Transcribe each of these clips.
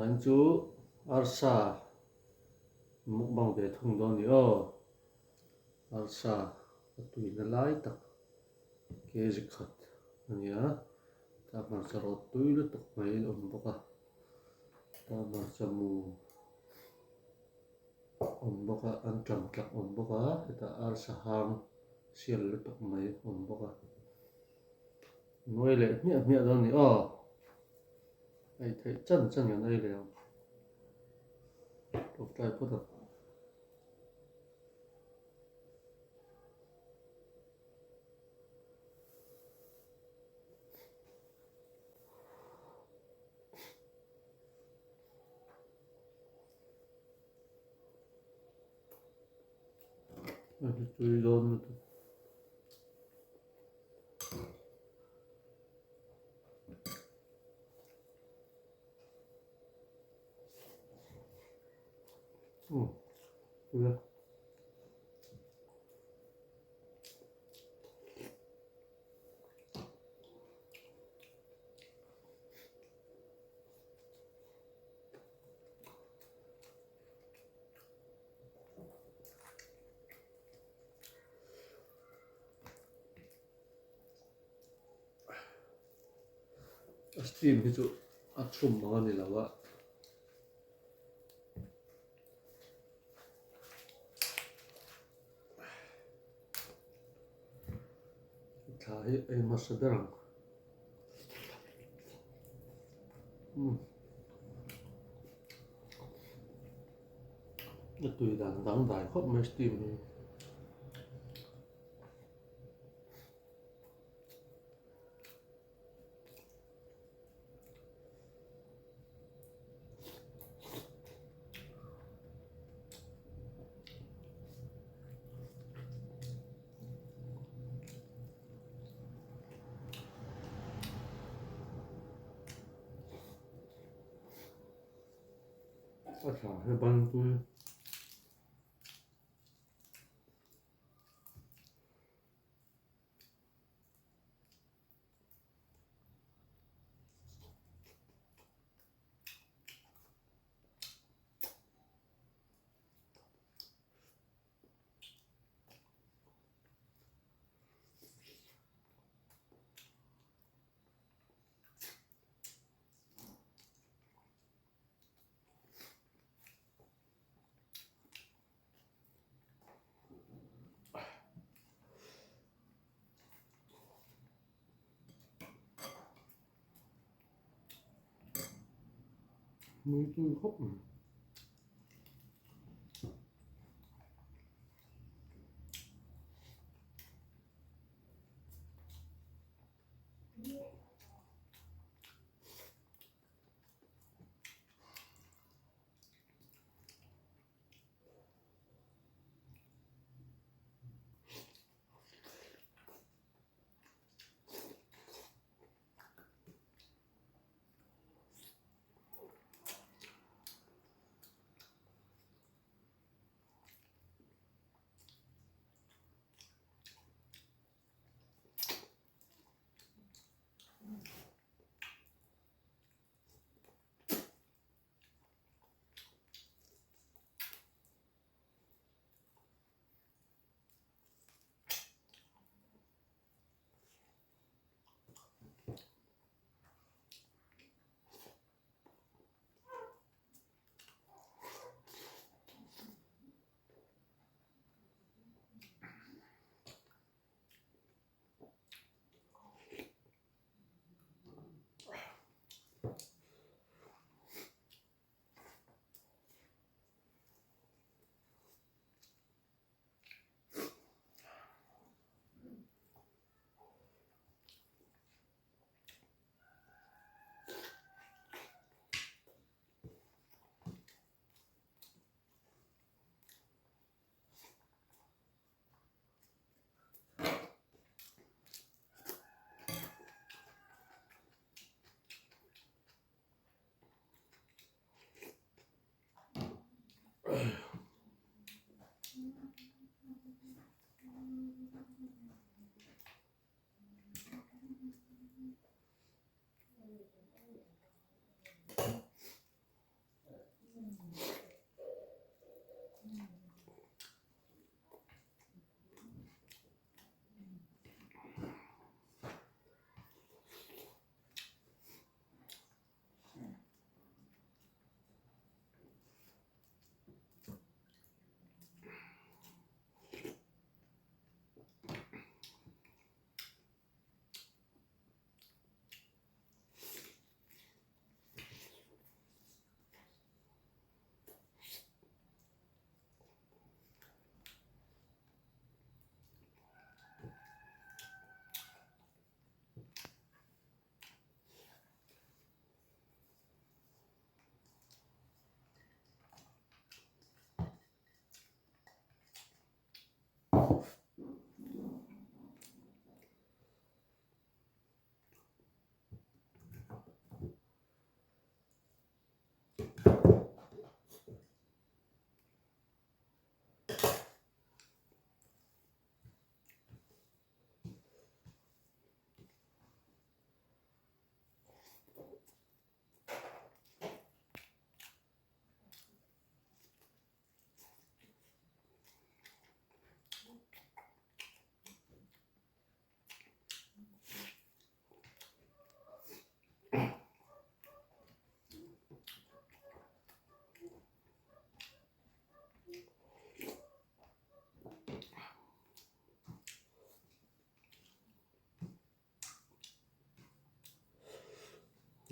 An chu arsa mukbang ve thung dawn ni aw. Arsa a tuina lai tak kg khat a ni a, tah hmarcha rawt tui lutuk mai a awm bawk a, tah hmarcha mu awm bawk a, an ṭam tlak awm bawk a, hetah arsa hang sial lutuk mai awm bawk a. Nuai leh hmiah hmiah dawn a ni aw. Ei theih chan chan kan ei leh ang. Tawngtai phawt ang. Tui dawn lutuk. Umm tui a. A steam hi chu a chhum ang a ni lo a. Thla hi ei hmasa ber ang. Umm. A tui dan dangdai khawp mai steam hi. A thla hi ban tui. Mui tui khawp mai.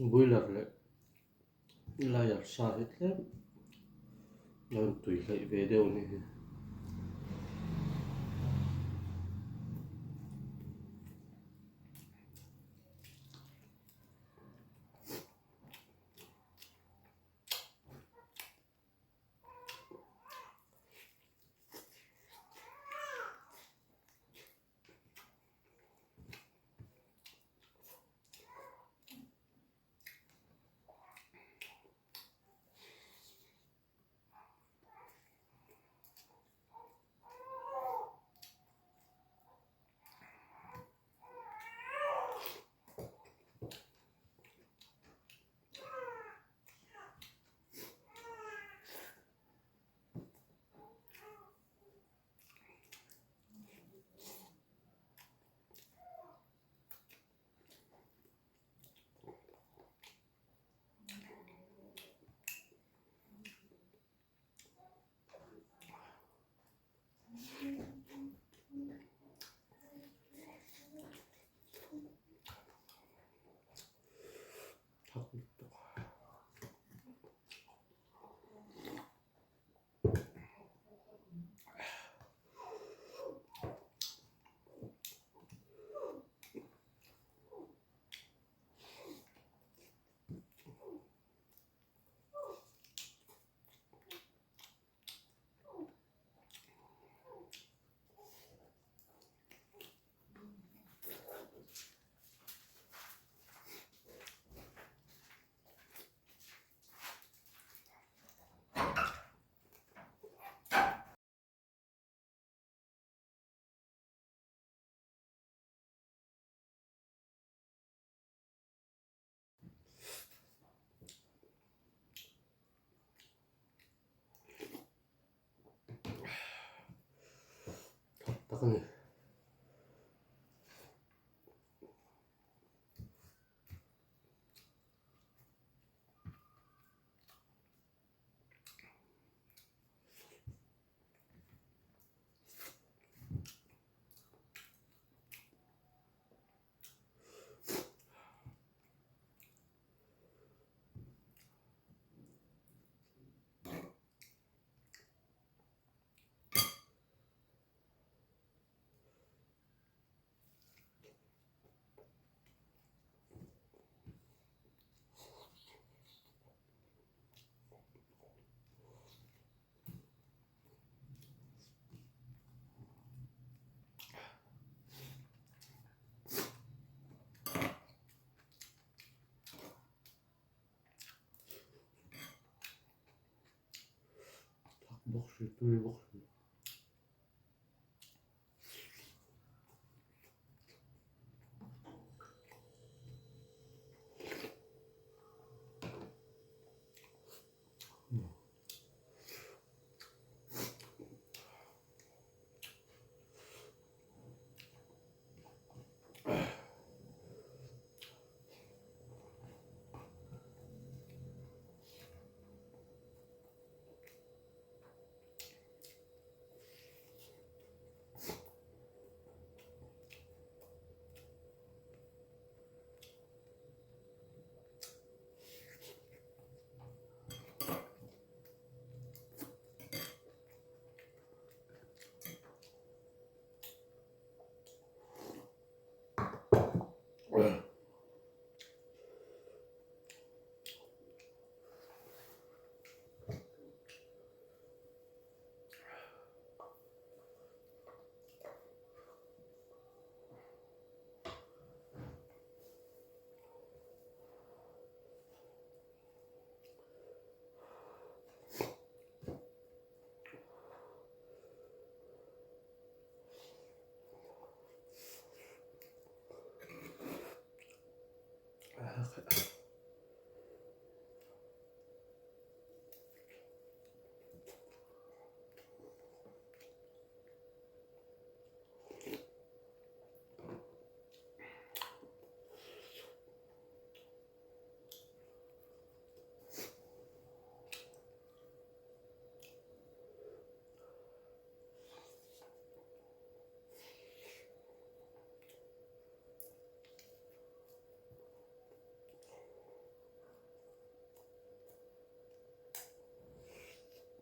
Boiler leh layer sa hi tlem a rawn tui hleih ve deuh a nih hi. Thak lutuk. Thak tak a ni. Thak bawk si tui bawk si.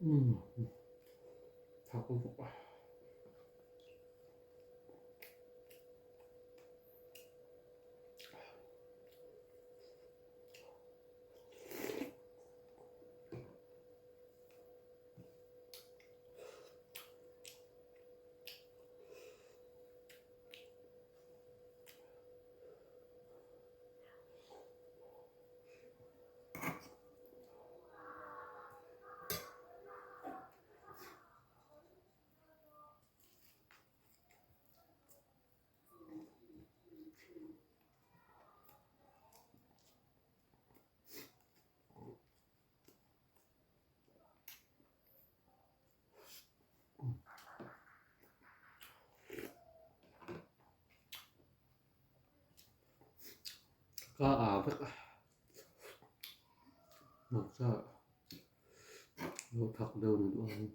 Umm thak lutuk a. Ka a vek a hmarcha lo thak deuh ni duh ang.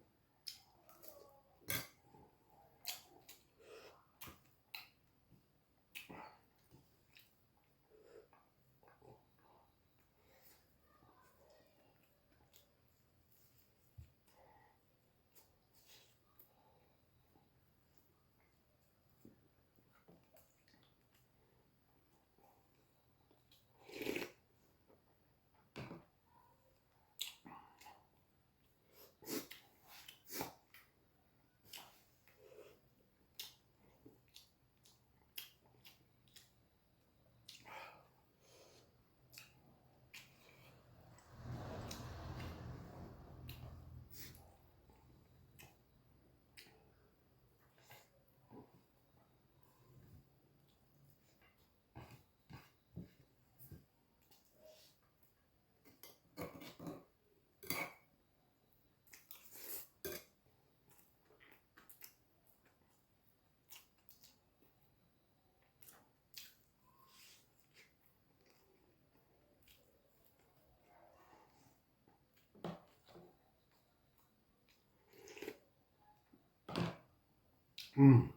Umm.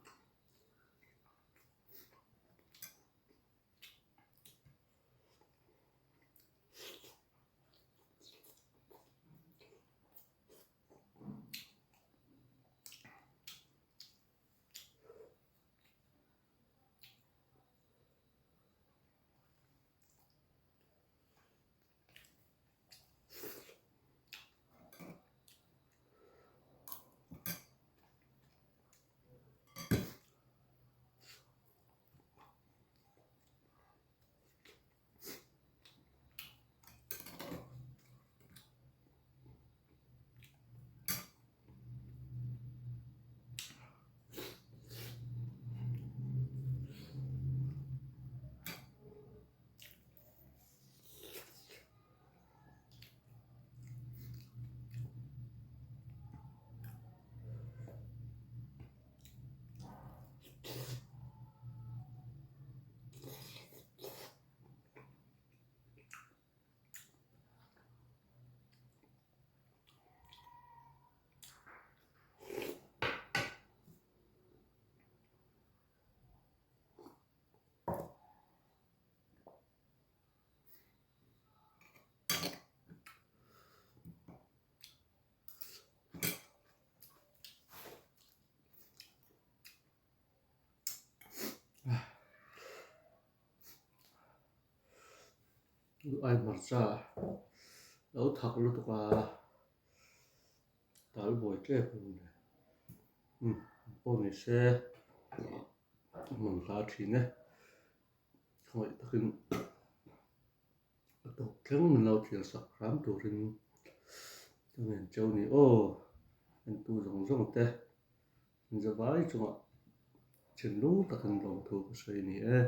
Ai hmarcha lo thak lutuk a tal buai tlep a ni le umm pawh ni se hmun hla thin e khawngaih takin a tawp thleng min lo thlir sak hram turin ka ngen cheu ni aw entu zawng zawng te zavai chungah thinlung takin lawmthu ka sawi a ni e.